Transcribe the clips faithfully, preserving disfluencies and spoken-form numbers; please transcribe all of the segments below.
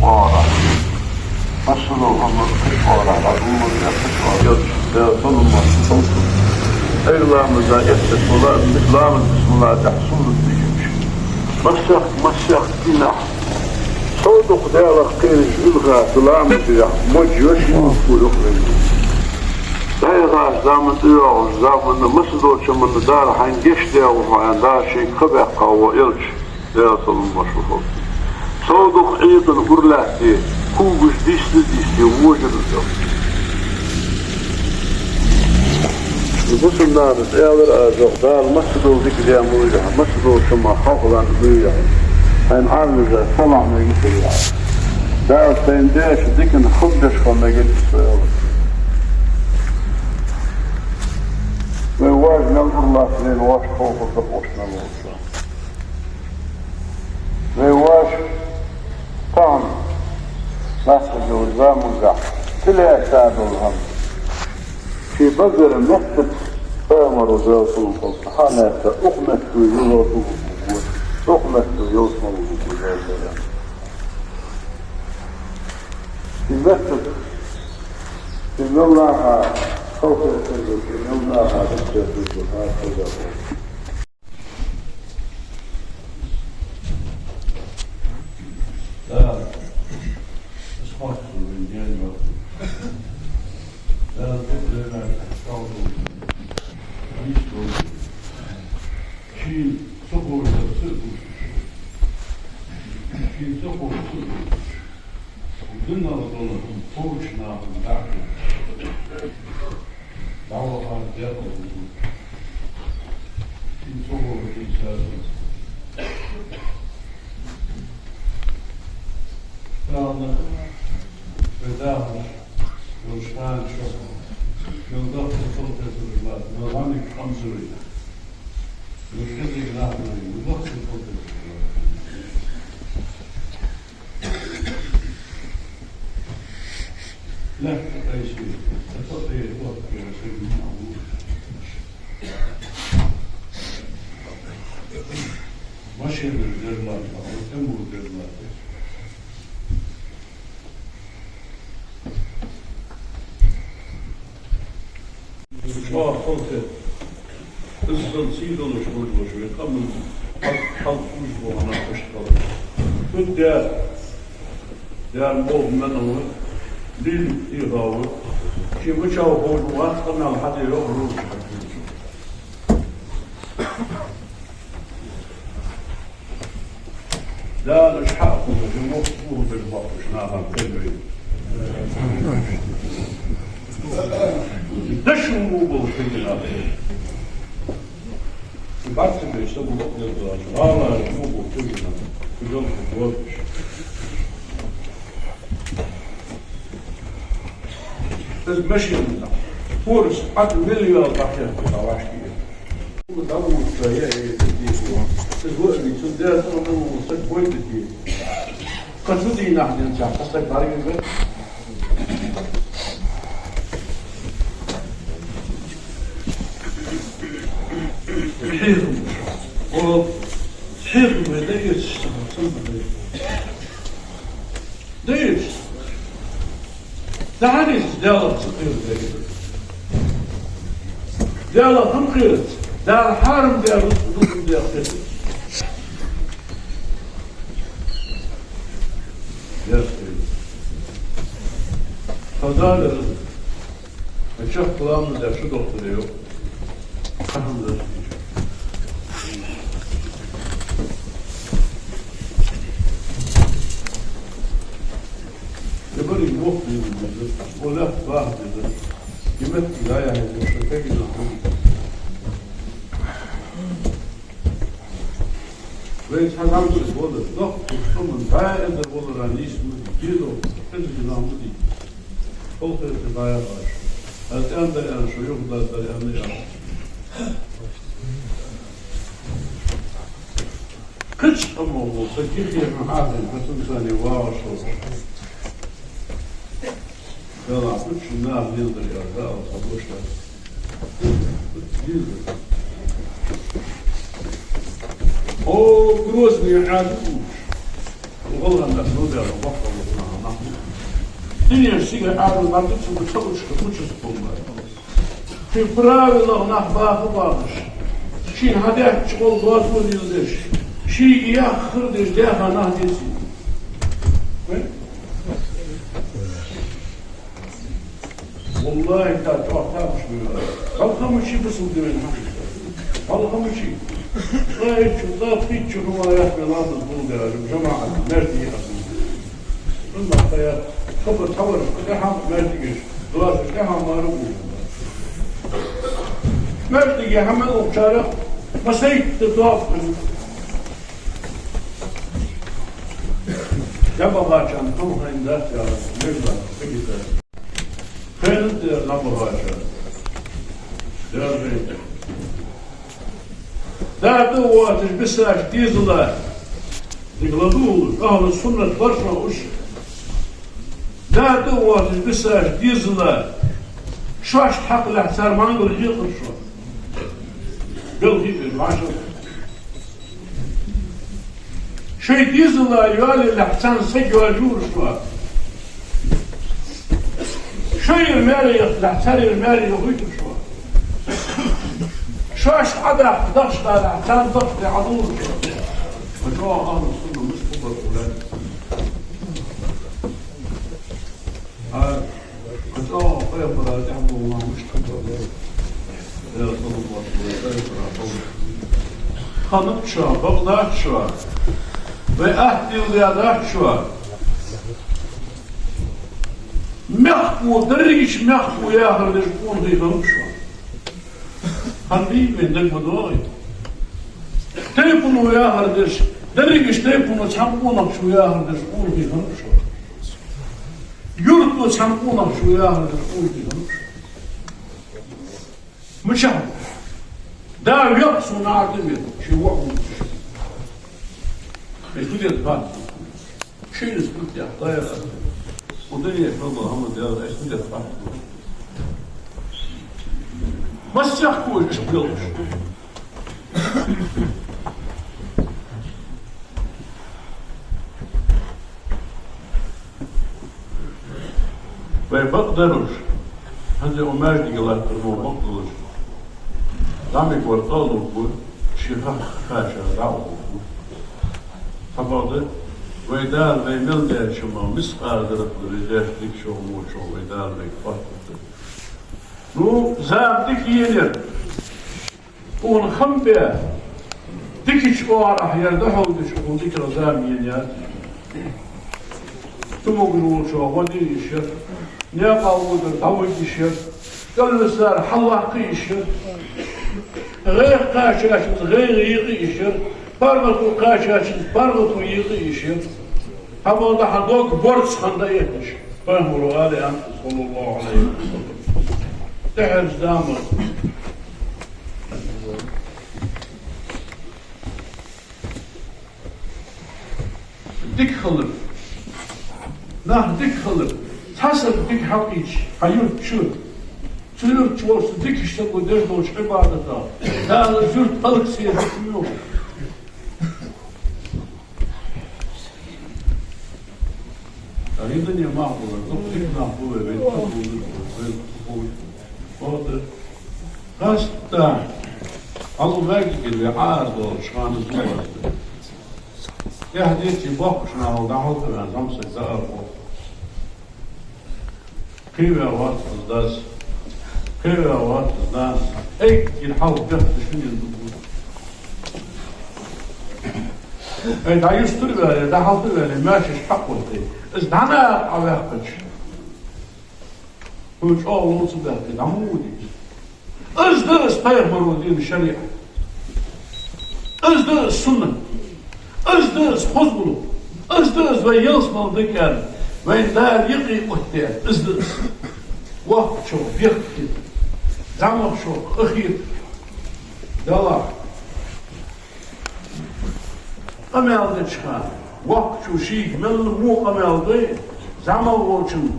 Ора. Масса дола хӀама кхыча оагӀорахьа, уммат кхыча оагӀорахьа. Йолча, Даьла салам-моаршал хилда цунна. Эггара ламаза эттача мала, ламаз деча мала тӀехьа суннат дийшача. Массехк, массехк дийнахьа. Сов дукха Даьлах кхераш вилхача ламаза дийнахьа, модж йош, модж йош. ДӀаяхача заман, тӀайоагӀача заман, масса долча хӀаманна Дала хьайна гешт даь ва хьо, аьнна, Дала шийга ха баьккха ва Элча. Даьла салам-моаршал хилда цунна. Сов дукха Ӏийкъана гур латте, когаш дийсса-дийсса вожар из. Бусалба нанас аьлар аз, йоах, Дала масса дола дика даь ма вий, масса долча хӀамах хьалхаларг ма вий, йоах. Хьайна Ӏамийна салам мегаш ма вий, йоах. Дала сайна деча дикан хам беш хила мегаш ва со, йоах. Вай воаш мел гур латтача, вайна воаш ховхар да, оаш мел гур латтача. Вай воаш тахан латтача замангахь тилаьца дола хӀама. Ший багара меттаца Пайхамара, Даьла салам хилда цунна, хьалаьца, укх метто йолаш хургва, укх метто йолаш ма хургва, Даьла. Ший меттаца, ший мел наха халхетаргва, ший мел наха дикатердаргва, хьа хоза хилда. Да, аз хьоахаву вайна гаьна йоах. Да, дукха лернар тӀехьа кхалхо. Нийса долаш. Шийна ца ховш дар ца гуш. Шийна ца ховш ца гуш. Динах дола хӀама кхочушнача наха дӀа а хилча, дӀавахар декъал хургва. Шийна ца ховш, шийна ца ховш. Тахан вай дахаш йолча хана чухь мел даха халхетараш латт, мел гӀаниг къамзурий, мел кӀезига нах барий, мел даха халхетараш латт. Лаьтта къайсий, ца тӀа тӀе тохкера саг ма вий. Машинаш дер латт, тӀема дер латт. Чохь хӀалхе, иззал сий долаш хургдолаш вай къаман хьал-, хьалкхувш бола нах иштта хилар. Цу дера, дера боху мел ва, лийна тӀехьа ва, ший мичахьа ховш вац, къамаьл хьаде йоах, лоруш хьаде. Дала уж хьа а ховш, мохк а ховш боккхача нахах кхел вай. Дашо мо болча кхел нах. БӀарг ца беш, са гулбакъ дер доацаш, гӀалаш мо болча кхел нах. Кхел болча. Из машина, хӀорас Ӏад миллион тӀехьа хетта хьаваш кхел. Ма дӀавода, я, я, я, я. Из ваъни, цу дера тӀа ма ву, саг бойта де. Кхы цу дийнахьа денз цхьа саг бӀаргагургба. Хьехам. О, хьехам вай да, эцаш ца хьо, ца хьо. Дийш. ДӀахьа нийса Даьлах ца кхера деррига. Даьлах хӀама кхерац. Дала хьарам даь рузкъа дукха дехкхетар. Деррига. Хьо Дала рузкъа. Ӏа чехка ламаз даь шу дохтаре йоах. Ахьа ламаз даь. Я бариг мохк деза деза, о лаьтта баха деза, я метта дӀаяхьа деза, шо кагина хӀама. Вай цхьа замсаг волаш, доккхача къаман дӀаэзар волара нийса ма дий, дезо, кӀезига нах ма дий. Халхетар дӀаяхаш. Аз аьнна дар аьнна, шо юхадоаладар аьнна яхаш. Кхыча къаман волча сага кхерам хьахийна, хьа цунцара вагӀаш хилча. Далла, кхыча наха леладар яр да, Аллахӏ хьабош дар. О, Грозный Ӏаьдал уж. ГӀалгӀай нах, ну, да, баккъал. Динера сигалара ара дӀа ца гуча, ца гуча, гуча ца ховлар. Ший правилах нах баха бахаш, ший хьадеттача гӀолла доазол леладеш, ший яхар деш даьха нах деций? Валлахьи, тӀаккха чӀоагӀа тапаш бевар. Хьалха мича бусалба дин вайна хьахьийша? Хьалха мича? Ткъаь итт шу, ткъаь пхийтта шу хӀама яхбе ладаз гулдера, жамаӀат, маьждиге яхар. Суннат кхаья, хабар тхьовра, тӀехьа маьждигаш, доазол тӀехьа мара гулдера. Маьждиге хьа мел ухачарех масайтта топ. Я бахачан, хӀама хьайна дац, я Рабби, мегаш дац, хӀама дац. Хьайна дера набахача. Дера бейта. Дада воацаш бисача дезала. Дика ладувгӀалаш, ахӀлу суннат бар шоана уж. Дада воацаш бисача дезала. Шоашта хьакъ лаьца цар мангал хьекхар шо. Белхи бе, машал. Шоай дезала йоалаялехь царна саг йоалаювр шо. Шоайра маьре яхалехь царера маьре яхийтар шо. Шоаш Ӏодаккха дахча далехь царна дахча тӀа Ӏодувр шо. Ма чӀоагӀа ахӀлу сунна мишта хургба хьулар. А, ма чӀоагӀа пайхамара тӀехьа болаш мишта хургба хьулар. Ханат шо, бакъ дац шо, вай атта дилла дац шо. Мехко, дерригача мехко яхар деш къонахий хиннаб шо. Хьан дий вай дагадоагӀий? Тайпано яхар деш, дерригача тайпано цхьан къонахчо яхар деш къонахий хиннаб шо. Юрто цхьан къонахчо яхар деш къонахий хиннаб шо. Мичахьа? Да веккха сона Ӏарда ве, ший воӀ вувцаш. Ай, фу деза хатта? Шийна спиртех тайра. Удае фалла хӀама дела, ай, фу деза хатта? Массехк кхош иш белхаш. Вай бакъдар уж, хӀанз укх маьждиге латтар мо бакъдолаш. ЗӀамига вар кӀалвургва, ший ха кхача дӀаухаргва. Цхьабакъда, вай Дала вай мел даьча хӀамах мискъала зарратал резаш дика шоана, во шоана вай Дала вайга хоттаргда. Ну, зама дика енаяр. Укхун хам бе, дикача оагӀорахьа яр дӀахьулдича, укхун дикагӀа зама енаяр. Цамогаш волчоа гӀо де йиш яр, наькъа водар дӀавига йиш яр, кӀалвисар хьалваккха йиш яр, гӀайгӀа кхаьчачунца гӀайгӀа екъа йиш яр, паргӀато кхаьчачунца паргӀато екъа йиш яр. Цхьабакъда хьа дог борз хинна дӀаэтташ. Пайхамара ала аьннад, саллаллахӀу Ӏалайхи ва саллам. ТӀеххьарча заман дика хилар. Нах дика хилар. Цхьа саг дика хьакхийча, хьа юрта чу. Цу юрта чу волча дикача саго деш долча Ӏибадатах Дала из юрт хӀалаксаергья цунна. Рида не махула, ну, дика нах ба вай, вай тӀа хулаш, вай тӀа хулаш. Ода хаста, Аллах ваьггара вай Ӏар долча хана зуварда. Эхь деций боккхача нахал дӀахьалтаваьнна, зӀамсаг даар бо. Кхеваь вац из дас, кхеваь вац из нанас. Эггара хьалха бехк да шун ен дугу. Ай, дӀаюстар ваьле, дӀахьалта ваьле, маьршаш хьакхоллий. Из дӀанакха Ӏоваьккхача, хьона чӀоагӀа ловца баьхкий, дӀа ма вуди. Из да из пайхамаро дина шариӀат. Из да из суннат. Из да из хоза гӀулакх. Из да из вай ялсмала дика аьнна, вайна Дала юкъе оттадаьд. Из да из. Воккхачох бехк хетар, зӀамагӀчох къа хетар. Далла. Къамаьл деча хана, воккхачо шийга мел во къамаьл дой, зӀамагӀа волчунна,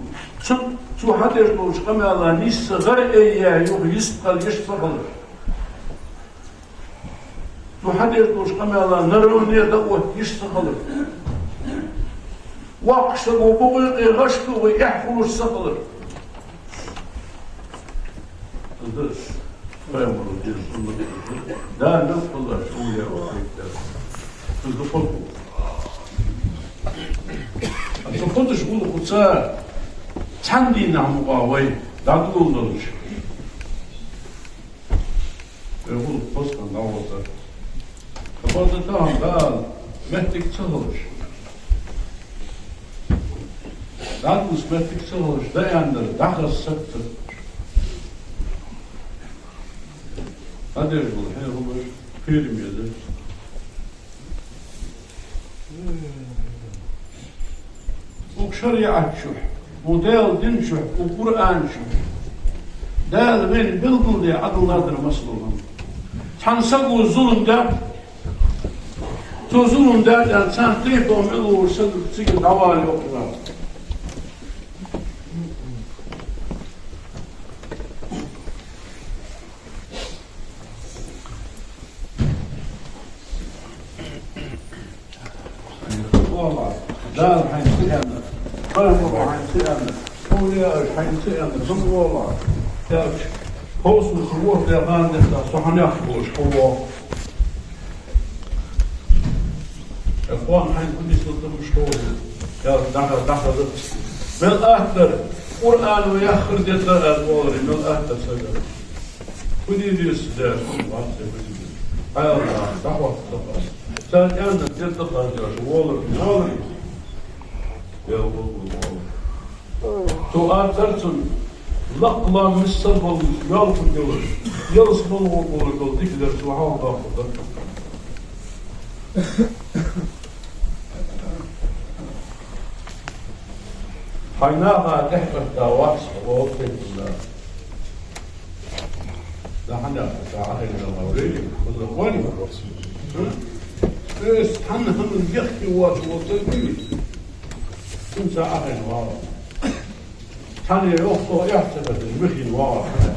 цун, цо хьадеш долча къамаьла нийсса гӀар айя юха йистхила йиш ца хилар. Цо хьадеш долча къамаьла наравне дӀаотта йиш ца хилар. Боккхача саго букъе къе гӀаш хулаш, эхь хулаш ца хилар. Пайхамара дина суннат. Дала мел хулаш, уллув ва хӀаьта. Цу дукхагӀа. А цу кхуташ гӀулакхаца цхьан дийнахьа мукъагӀа вай дӀадоладелча, вай гӀулакх пасхан дӀагӀоргда. Кхы а тахан Дала моттиг ца хилча, дӀадувца моттиг ца хилча, дӀааьннадар дӀахаза саг ца хилча. Хьадеш бола хьехамаш кхераме да. Укх шариӀат чу, укх Даьла дин чу, укх Къуръан чу Дала вайна белгалдаь Ӏадал дар масала хӀама. Цхьан саго зулам даьд, цо зулам даьд аьнна, царна тайпа мел волча сага цига дӀавала йоах. Дала хьайна ца аьннад, пайхамаро хьайна ца аьннад, овлияаша хьайна ца аьннад, зулам оалахь. Аьлча, хӀанз со вохаш даь хана дехта, со хьанех болаш хӀама воагӀа. Э, кхоана хьайна хӀама дисла тамаш ховш, аьлча, дӀаха-, дӀахаза. Мел аттар, Къуръано яхар дергда аз оаларе, мел аттар сага. Фу де деза, да, вац, фу де деза. Хьайла, дӀахьокх тӀаккха. Цар аьннад дергда тӀаккха, волар, волар. Я, волар, волар. Цо аттар цун лакха лоам миссел бола йоалхаш йолаш, ялсмала гӀолла болаш дола дика дар цо хьалхадоаккхаргда. Хьай наха тӀехьа кхетта вац, оал пайхамара. Да хьанех, да хьанех, да хьанех, да хьанех, да хьанех. Эс хьан хьанан бехке воацаш вола саг вий? Цунца ахин вала. Цхьанне йоах, цо эхь ца хеташ, михийна вагӀа.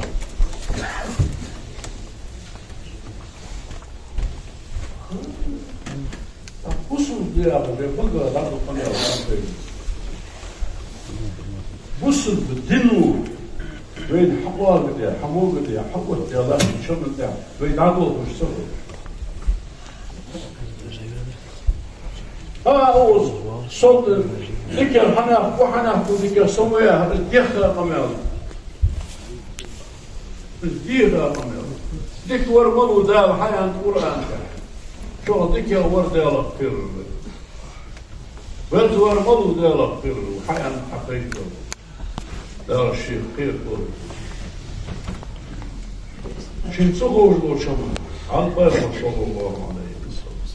Бусалба да яхаш, вай бага дӀадукха мел вац вай. Бусалба дино вайна хьакъоагадаь, хьамогадаь, хьаоттадаь латтача хӀаман тӀа вай дӀадолхаш ца хилча. А, оз, со дикагӀа хьанах, укх хьанах ду дикагӀа, со ма яхар, из дехха къамаьл. Из дехха къамаьл. Дика вар малув Дала хьааьннад Къуръан тӀа. Шух дикагӀа вар Далах кхерар ва. Веза вар малув Далах кхерар ва, хьааьннад хьа пайхамара. Дала шийх кхерар. Шийна ца ховш долча хӀаман, Ӏан пайхамар саллаллахӀу Ӏалайхи ва саллам.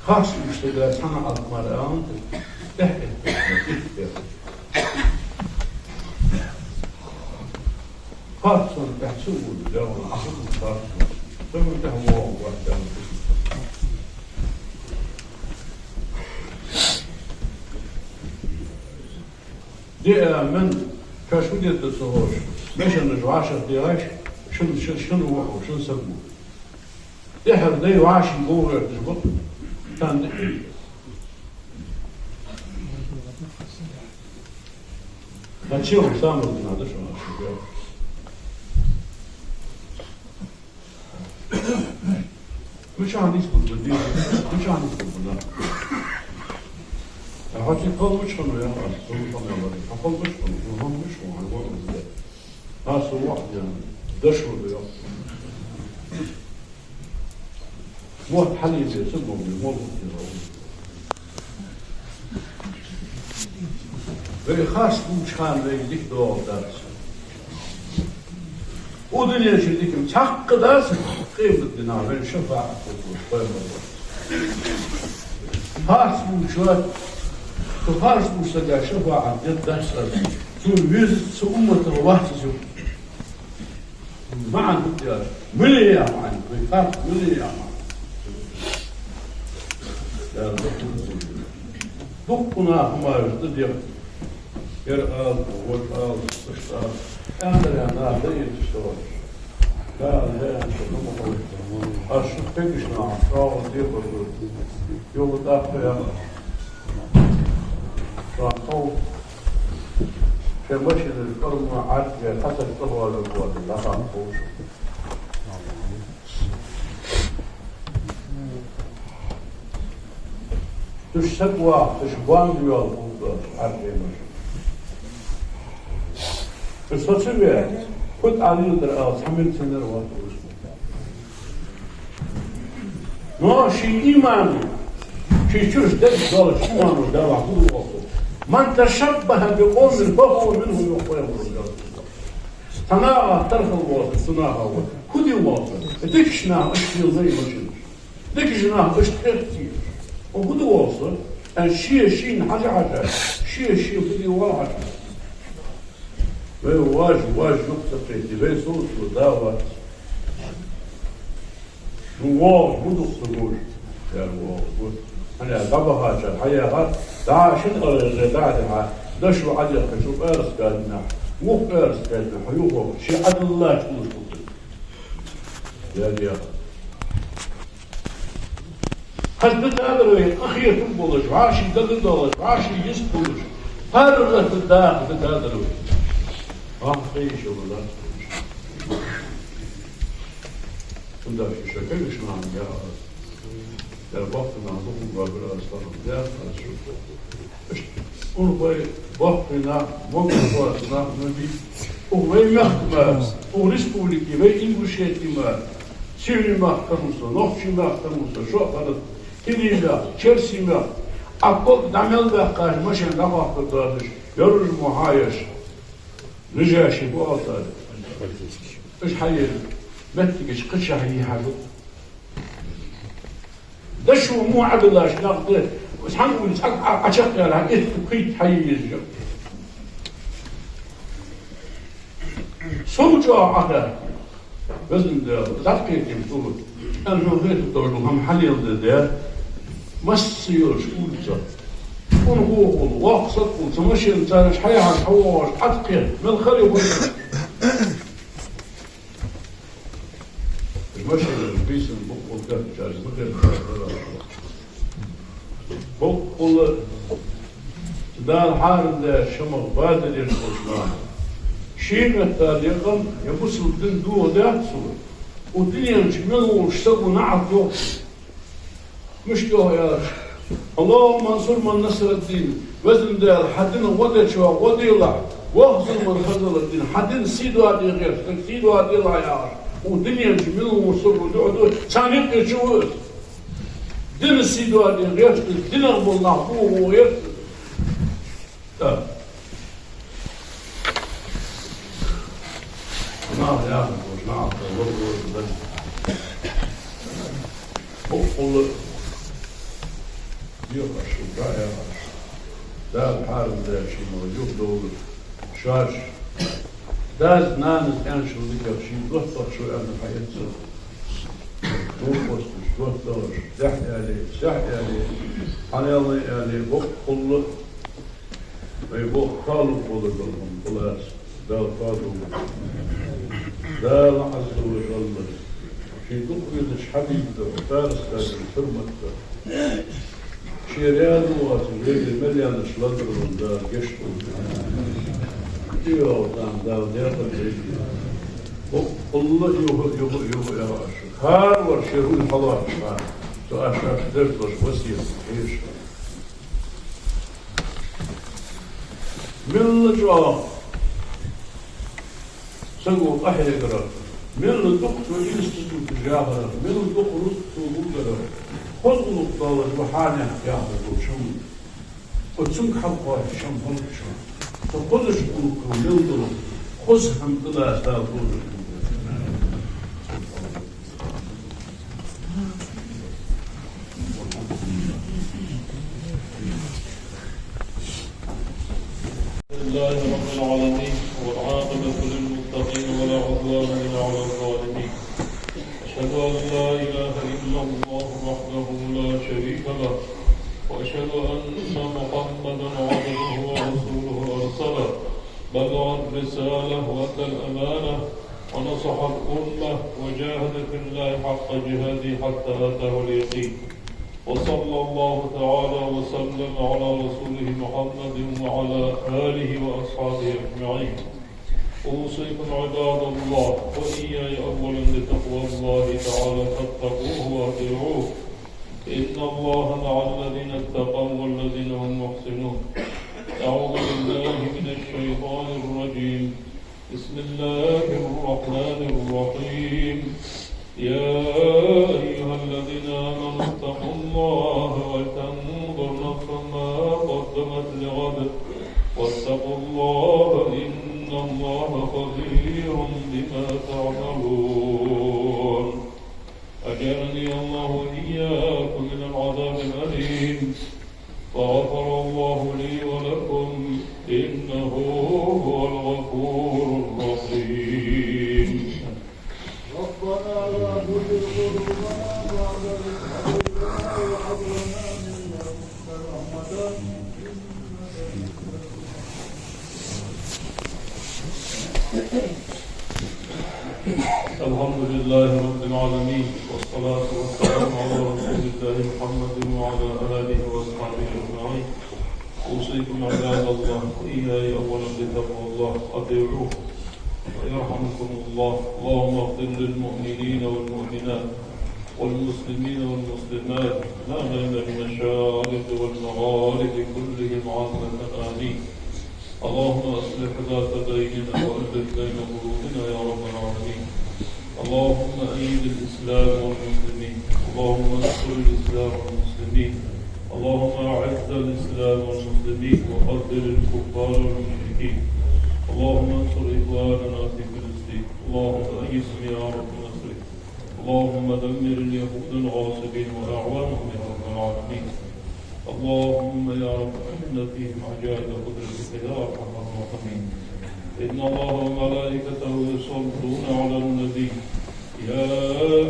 Харц лувш сага цхьан Ӏалам мара аьннад, тӀехьа, тӀехьа. Харц сона тӀехьа ца вода, Даьла, Ӏа хӀама харц вода. Сона тӀехьа воагӀа вац, Даьла. Диа мен, шоаш фу дергда ца ховш, машенаш вӀашагӀтехаш, шин, шин, шин воху, шин саг ву. ТӀехьара дай вӀаший гӀовгӀерташ ба, тан де. Наче самар надо, что она. Мичахьа нийслургда, дий? Мичахьа нийслургда? Хьо цига кхалбача хиннав, яхаш, со ма хиннав, яхаш. Хьо кхалбача хиннав, хьо хӀама мичахьа хиннав, хьо вахар де. Хьа со вахар де. Дошо да, яхаш. Мотт хьалийбе, ца бовле, молхаш де. Вай харц лувча хана вайга дика доагӀаргдац. Укх дунен чу дика цхьаккха дац, къематдийнахьа вайна шафаӀат дергдолаш пайхамар ва. Харц лувчоа, цу харц лувча сага шафаӀат дергдац аз. Цунна везац, цу умматах вац из. МаӀан хӀама да, мила я маӀан, вай харц мила я маӀан. Дуккха наха хӀамаш да дехар. Ер ала, вож ала, иштта ала. Аьннадар наха да из, иштта ала. Аш кегийча наха чӀоагӀа декхар ду. Юха тӀаккха яхаш. Цхьан хов. Шоай машинаш кӀорма Ӏаргве, хьасар тӀахоалар вода, дӀахаппа ховш. Уж саг ваха, уж банда йола хӀама да, Ӏаргве машин. Уж со ца ве, фуд Ӏалил дар ала, цхьа милиционер ваха. Но ший иман, ший чура дегаш долаш иман долаш, Дала хӀама воаллар: «من تشبه بقوم فهو منهم», йоах пайхамара. Цхьан нахах тархал воаллар, цу нахах ва. ХӀу де воаллар? Дикача наха иштта лелае машинаш. Дикача наха иштта хетте. ХӀу де воаллар? Ан ше шийна хьажа-хьажа, ше ше хӀу де воаллар хьажа. Вай вож, вож юха ца кхетаде, вай совцалу да вац. Ну, вож, мудух ца гуш, яр вож, гуш. Хьана дӀабахача, хьаяха, да шин къаргӀа, да дихьа, дошо Ӏадехка, шу пӀаьраска дина, мух пӀаьраска дина, хьо юха, ши Ӏадаллача улуш кхувсар. Яр яха. Хьажа да тадар вай, къахетам болаш, вӀаший дага долаш, вӀаший йист болаш. ПаргӀата даха да тадар вай. Ваха тхайшала да. Цудухьа шоай кагийча наха яхар. Яр боккхий нах дукха бабир аз, фарам яр аз шу. Унахой, боккхий нах, могашалкхоаца нах ма бий. Укх вай мехка мара, укх республике, вай Ингушете мара, Сиври мах кармуса, Нохчий мах кармуса, шо а ханат, Кирий мах, Черсий мах, а ког дӀа мел баьккхача машен дӀахьокхар доацаш, йоаржа мо хьаеш, лежащий бу алтари. Уж хьаеш, меттигаш кхычахьа йихьажу. Дошо мо Ӏадаллача наха да, цхьан улица Ӏа-, Ӏа-, Ӏачакхъяьлча, итт-пхийтта хьае еза. Сов чӀоагӀа Ӏаха. Везан Даьла, дӀакхетам цу. Ан хьо хетар долаш хӀама хьалеладе дер. Масса йолаш улица. Унахо хул, воккха саг хул, цу машенаца хьаяхьаш хьавоагӀаш, Ӏаткхе, мел хали хул. Машинаш бийсан боккъал кхаьчача, ма хетта. Боккъала Дала хьарам даь шамах базар еш болча наха. Ший метта декъан, е бусалба дин дохадаьд цо. Укх дунен чу мел волча саго наӀарга йоах. Мишта йоах аьлча: «اللهم انصر من نصر الدين». Везан Даьла, хьа динах гӀо дечоа гӀо делахь, «واخذل من خذل الدين», хьа дина сий доаде гӀерташ, саг сий доаделахь яхаш. Укх дунен чу мел волча саго дуӀа ду, царна юкъе чу ва из. Дина сий доаде гӀерташ, динах бола нах бохо гӀерта. Да. Нах яхаш, нах, вар, вар, вар. Боккъала дехаш, да, яхаш. Дала хьарам даь ший мара юхадовлар. Шоаш. Дас, нанас аьнначул дикагӀа ший доттагӀа шу аьнна хьаэца. Духхьал доттагӀаш, дехьа аьле, сехьа аьле, хьанала аьле, боккъала. Вай боккха кхалув болаш дола хӀама, халас, Дала кхоадолда. Дала Ӏазза ва жалла ший дукха везача хьабиба да, парастагара хьурмат да. Ше раьза воацаш вегар мел яьннача лазарах Дала гешт долда. Ди йоагӀа тӀам Дала декъала вайга. Боккъала юха, юха, юха яхаш. ХӀаравар ший руль хьалоацаш хана, со аш, аш деш долаш васкет хьеша. Мел чӀоагӀа саго къахьегарах, мел дукха цо институташ яхарах, мел дукха рузкъа цо гулдарах, хоза гӀулакх долаш ва хьанехк яхар долча хӀаман. Цунга хьалкхоачаш хӀама хӀалакхаш. Цу хозача гӀулакхо мел дола хоза хӀама дӀалаца Дала товфикъ лолда. الحمد لله رب العالمين، والعاقبة للمتقين، ولا عدوان إلا على الظالمين. أشهد أن لا إله إلا الله وحده لا شريك له، وأشهد أن محمدا عبده ورسوله أرسله، بلغ الرسالة وأدى الأمانة، ونصح الأمة وجاهد في الله حق جهاده حتى أتاه اليقين. وصلى الله تعالى وسلم على رسوله محمد وعلى آله وأصحابه أجمعين. أوصيكم عباد الله وإياي أولا بتقوى الله تعالى فاتقوه وأطيعوه. إن الله مع الذين اتقوا والذين هم محسنون. أعوذ بالله من الشيطان الرجيم. بسم الله الرحمن الرحيم. يا أيها الذين آمنوا اتقوا الله ولتنظر نفس ما قدمت لغد واتقوا الله إن الله خبير بما تعملون. أجارني الله وإياكم من العذاب الأليم. فغفر الله لي ولكم إنه هو الغفور الرحيم. ربنا لا تزغ قلوبنا بعد إذ هديتنا وهب لنا من لدنك رحمة إنك أنت الوهاب. الحمد لله رب العالمين، والصلاة والسلام على رسول الله محمد وعلى آله وأصحابه أجمعين. أوصيكم عباد الله وإياي أولا بتقوى الله، أطيعوه ويرحمكم الله. اللهم اغفر للمؤمنين والمؤمنات والمسلمين والمسلمات ما بين المشارق والمغارب كلهم عامة، آمين. اللهم أصلح ذات بيننا وألف بين قلوبنا يا رب العالمين. اللهم أيد الإسلام والمسلمين. اللهم انصر الإسلام والمسلمين. اللهم أعز الإسلام والمسلمين وأذل الكفار والمشركين. اللهم انصر إخواننا في فلسطين. اللهم أيدهم يا رب نصرك. اللهم دمر اليهود الغاصبين وأعوانهم يا رب العالمين. اللهم يا رب أرنا فيهم عجائب قدرتك يا أرحم الراحمين. إن الله وملائكته يصلون على النبي. يا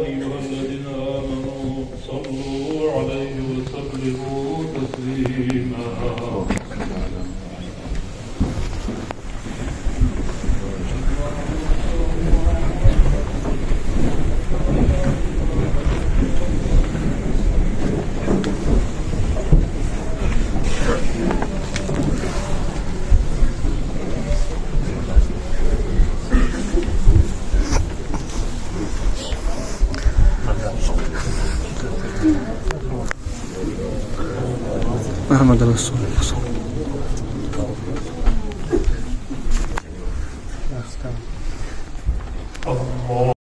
أيها الذين آمنوا صلوا عليه وسلموا تسليما. محمد رسول الله.